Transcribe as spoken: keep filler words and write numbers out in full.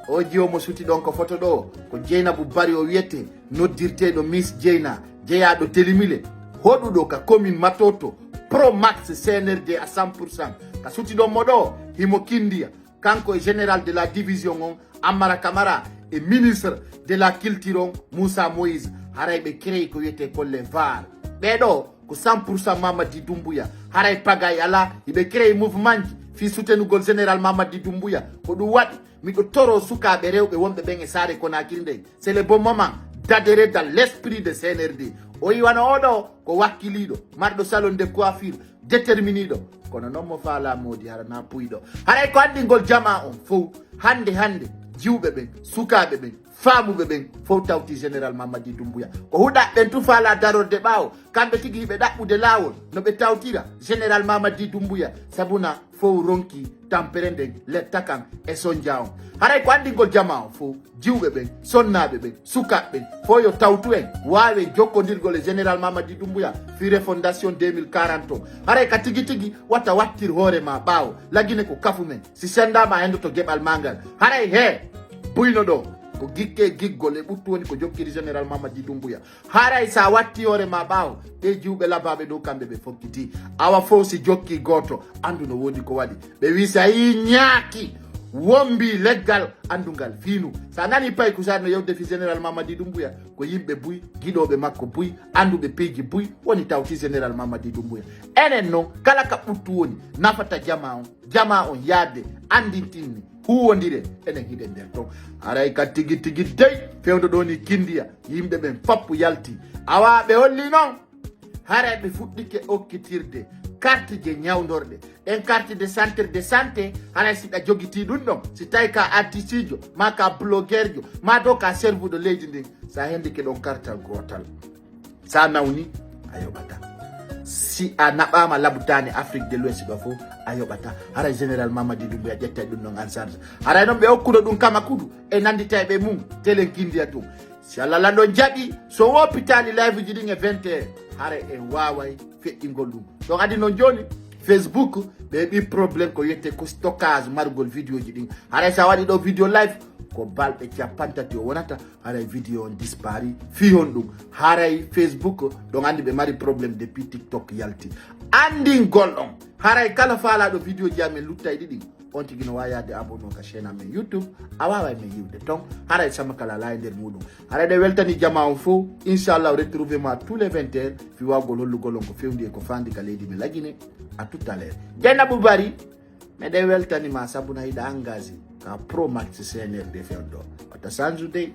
O jiwo mo suti ɗon ko foto ɗo, ko Jeynabou Barry o wiyete, noddirteeɗo Miss Jeyna, jeyaaɗo Telimile, hoɗuɗo ka commune Matoto, pro Max C N R D à cent pour cent. Ka suti ɗon mo ɗo, himo kindiya. Kanko e général de la division on, Amara Camara, e ministre de la culture on, Moussa Moïse. Haray ɓe créé ko wiyete ko les var. Ɓee ɗo, ko cent pour cent Mamadi Doumbouya. Haray pagay ala, hiɓe créé mouvement ji, fii soutenugol général Mamadi Doumbouya. Ko ɗum waɗi, miɗo toro sukaaɓe rewɓe wonɓe ɓen e saare Conakry ndey. C'est le bon moment d'adhérer dans l'esprit de C N R D. O yiwano oɗo, ko wakkiliiɗo, marɗo salon de coiffure, déterminiiɗo. Kono non mo faala moodi hara na puyɗo. Haray ko anndingol jamaa on fow. Hannde, hannde, jiwɓe ɓen, sukaaɓe ɓen, faamuɓe ɓen, fow tawti général Mamadi Doumbouya. Ko huɗaɓe ɓen tun faala darorde ɓaawo. Kamɓe tigi hiɓe ɗaɓɓude laawol no ɓe tawtira général Mamadi Doumbouya. Sabuna fow ronki tampere nden letta kan e sonja on. Haray ko anndingol jamaa on fow, jiwɓe ɓen, sonnaaɓe ɓen, sukaaɓe ɓen, fow yo tawtu en, waawen jokkondirgol e général Mamadi Doumbouya fii refondation deux mille quarante on. Haray ka tigi tigi, wata wattir hoore ma ɓaawo. Lagine ko kafu men. Si senndaama a henndoto geɓal ma ngal. Haray he, buyno ɗo, ko gikke e giggol e ɓuttu woni ko jokkiri général Mamadi Doumbouya. Haray sa watti hoore ma ɓaawo, ɓe jiwɓe labaaɓe ɗo kamɓe ɓe fokkiti. Awa fow si jokki gooto, anndu no woodi ko waɗi. Ɓe wi sa yii ñaaki, wombi leggal, anndu ngal fiinu. Sa nani pay ko sa no yewde fii général Mamadi Doumbouya, ko yimɓe buy, giɗooɓe makko buy, annduɓe piiji buy, woni tawti général Mamadi Doumbouya. Enen non, kala ka ɓuttu woni, nafata jamaa on, jamaa on yaade, anndintinni, huwondire, enen hiɗen nder ton. Haray ka tigi tigi dey, fewndo ɗo ni kindiya, yimɓe ɓen fappu yalti. Awa ɓe holli non, haray ɓe fuɗɗike okkitirde carte je ñawndorɗe. Ɗen carte de centre de santé, haray si ɗa jogiti ɗum ɗon, si tawi ka artistiijo, ma ka blogueurjo, ma dow ka servuɗo leydi ndin, sa hendike ɗon kartal gootal. Sa nawni, a yoɓata. Si a naɓaama labutaani Afrique de l'Ouest ɗo fof, a yoɓata. Haray général Mamadi Doumbouya ƴettay ɗum ɗon en charge. Haray non ɓe okkuno ɗum kama kudu e nannditayɓe mum, telen kindiya tun. Si Allah lanɗo jaɓi, so woppitaali live ji ɗin e vingt heures, haray en waaway feƴƴingol ɗum. Donc adi non jooni, Facebook, ɓe ɓi problème ko wiyete ko stockage margol vidéo ji ɗin. Haray sa waɗi ɗo vidéo live, ko balɗe cappanɗe tati o wonata, haray vidéo on dispari. Fii honɗum? Haray Facebook, ɗon anndi ɓe mari problème depuis TikTok yalti. Anndingol on, haray kala faalaaɗo vidéo ji amen luttayɗi ɗin, on tigi no waawi yaade abonné ka chaîne amen YouTube, a waaway men yiwde ton, haray sama kala alaa e nder muɗum. Haray ɗe weltani jamaa on fow, inchallah, retrouvez moi tous les vingt heures, fii waawgol hollugol on ko fewndi e ko faandi ka leydi men Lagine. À tout à l'heure. Jeynabou Barry, meɗen weltani ma sabu na hiɗa engagé ka pro Max C N R D fewndo. Wata sanju dey.